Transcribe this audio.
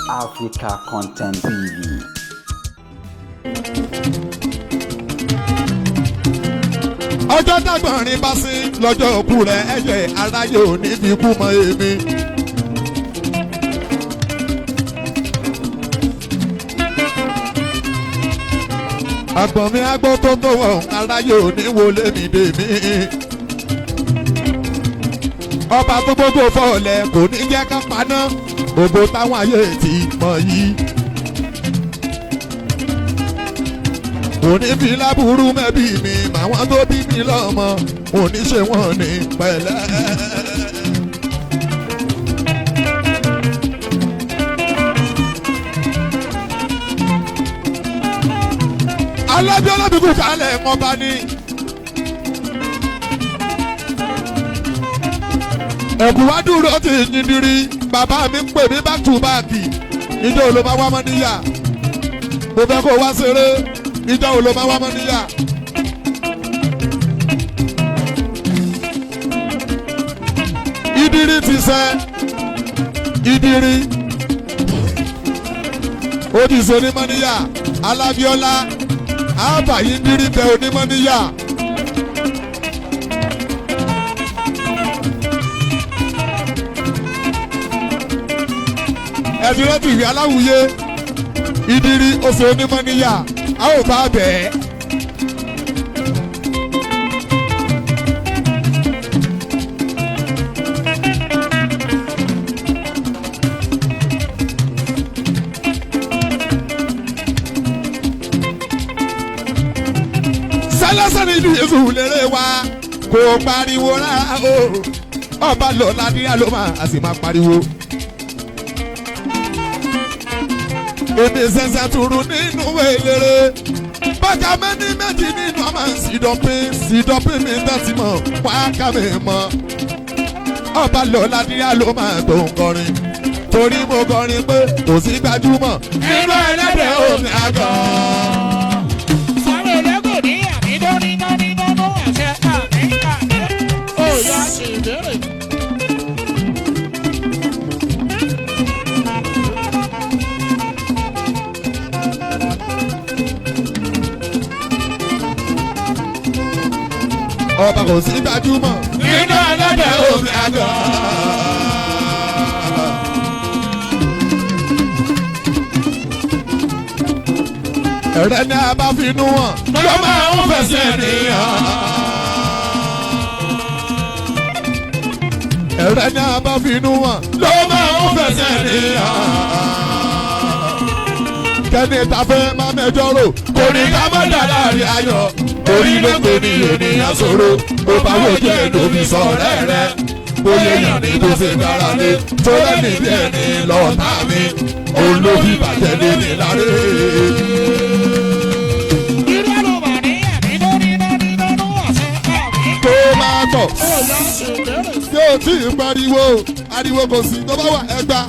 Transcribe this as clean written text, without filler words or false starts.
Africa Content TV. Ọjọ́ dàgbọ̀nrín bá sí lọ́jọ́ òkú rẹ̀, ẹ̀jẹ̀ aráyé ò ní fi kú mọ́ èmi. Àgbọ̀n mi agbó tó tó wọ̀, aráyé ò ní wọlé mi dè mí. Ọba tó gbogbo fọlẹ̀ kò ní jẹ́ ká paná òbò táwọn ayé ti mọ̀ yìí. Òní fi láburú mẹ́bí mi màwọn tó bí mi lọ́mọ òní ṣe wọ́n ní pẹ̀lẹ́. Alábí ọlọ́bìkú kalẹ̀ wọn bá ní. Ẹ̀kú wá dúró ti yindiri, bàbá mi ń pè mí back to back. Ìjọ ò ló máa wá mọ́ níyà, mo fẹ́ kó wá ṣeré. Ìjọ ò ló máa wá mọ́ níyà. Ìdírí ti sẹ́, ìdírí ó ti sọ onímọ̀ níyà. Alábíọ́lá àbáyé ìdírí bẹ onímọ̀ níyà. Ẹ̀sìn rẹ̀ ìwé aláwùyé ìdírí oṣù onímọ̀ níyà a ò bá bẹ̀ẹ́. Sẹlẹsẹ ní ìlú Yéṣu lérè wa kò pariwo rárá o, ọba lọ ládìyà ló máa a sì máa pariwo. Èmi ṣẹ̀ṣẹ̀ turu nínú eléré bákà mẹ́ni méjì nínú ọmọ sídọ̀pín sídọ̀pín mi tẹ́tí mọ̀ wákà mi mọ̀. Ọba lọ ládìyà ló máa tó ń kọrin torí mo kọrin pé kò sí gbajúmọ̀ nínú ẹlẹ́dẹ̀ omi àgọ́. Sáré lẹ́gùn ní àmì dórí dórí dórí àṣẹ àmì àmì òòyà ṣèbéèrè. Ọba kò sí gbajúmọ̀ nínú ẹlẹ́dẹ̀ omi àgọ́. Ẹ̀rẹ́ ní a bá finú wọn ló máa ń fẹsẹ̀ nìyàn. Ẹ̀rẹ́ ní a bá finú wọn ló máa ń fẹsẹ̀ nìyàn. Kẹ́ni ta fẹ́ máa mẹjọ rò kò ní ká má dà láàrin ayọ̀. Orí ló ń pè ní ènìyàn ṣòro, ó bá wò jẹ́ lómi sọ̀rẹ́ rẹ̀. Bóyá èèyàn ní kó ṣe gbára lé, tó lẹ́ni bí ẹni lọ́ọ̀tá mi, òun ló fi bàjẹ́ lé mi láre. Irú ló mà ní àmì dórí dórí dórí àṣẹ àmì Tó máa tọ̀ òòyà ṣèbéèrè. tí ó tí ì pariwo, ariwo kò sí tó bá wà ẹgbà.